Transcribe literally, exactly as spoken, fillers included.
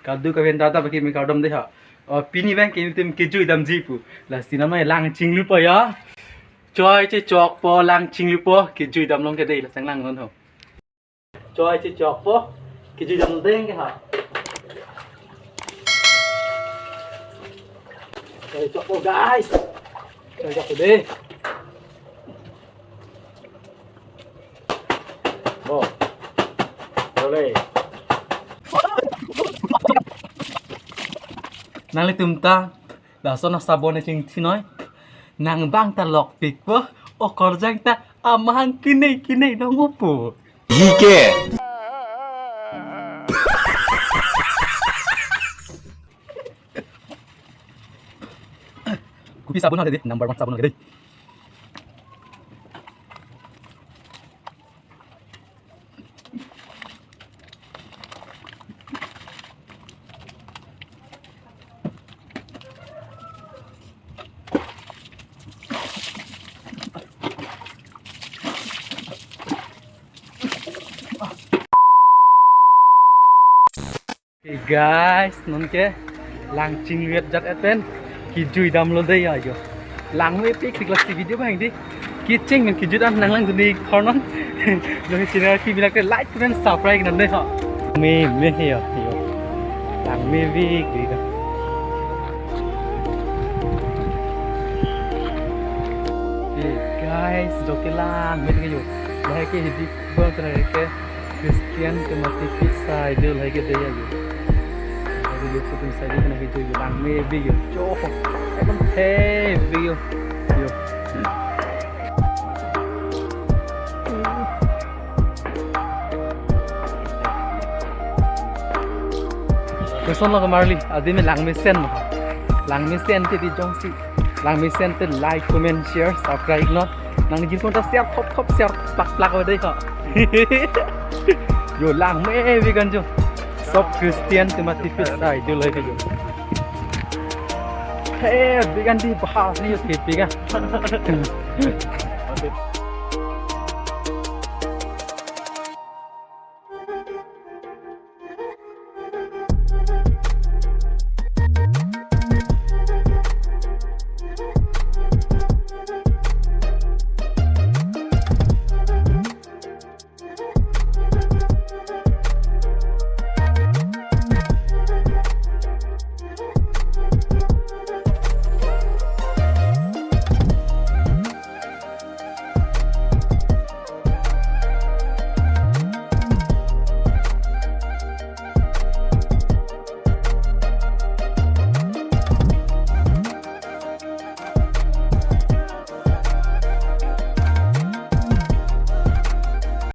Kadokave ta ta baki me kardom dei ha. O, pini abang ke nelitum kejui damji pu. Lasi nama lang chinglupo ya. Choi chechokpo, lang chinglupo, kejui dam long ke dei, la sang lang non ho. Choi chechokpo, kejui dam dei ke ha. Choi chokpo guys. Choi chokpo dei. Bo. Boleh. Nanglitum ta lason asabon chingthinoi. Nang bang ta lokpikpo, okorjang ta amahang kinai kinai dong upo. Hike. Kopi sabon hade, number one sabon hade. Hey guys, non ke lang chingluet jat et pen kejui damlo dei ya yo. Lang mepik tik lasi video bang di. Kecheng men kejut an nang lang duni thornon. Jong channel ke bilak ke like, comment, subscribe non dei ho. Me me he yo yo. Lang mepik di ka. Hey guys, doke lang me ke yo. Lahai ke hidi bang tena ke. Christian ke mati pizza itu lagi dei ya yo. Lagi yo putin saja kena video yo lang mepik yo. Cho. Emang heavy yo. Yo. Koson lo ke marli, adi me lang mesen mo. Lang mesen te di jongsi. Lang mesen te like, comment, share, subscribe non. Nang jin konta share thop thop share plak plak dei ho. Yo lang mepik an jo. Sob Christian tema tipis sai jo lagi jo. He, bigan di bahas ni yo tipik ah.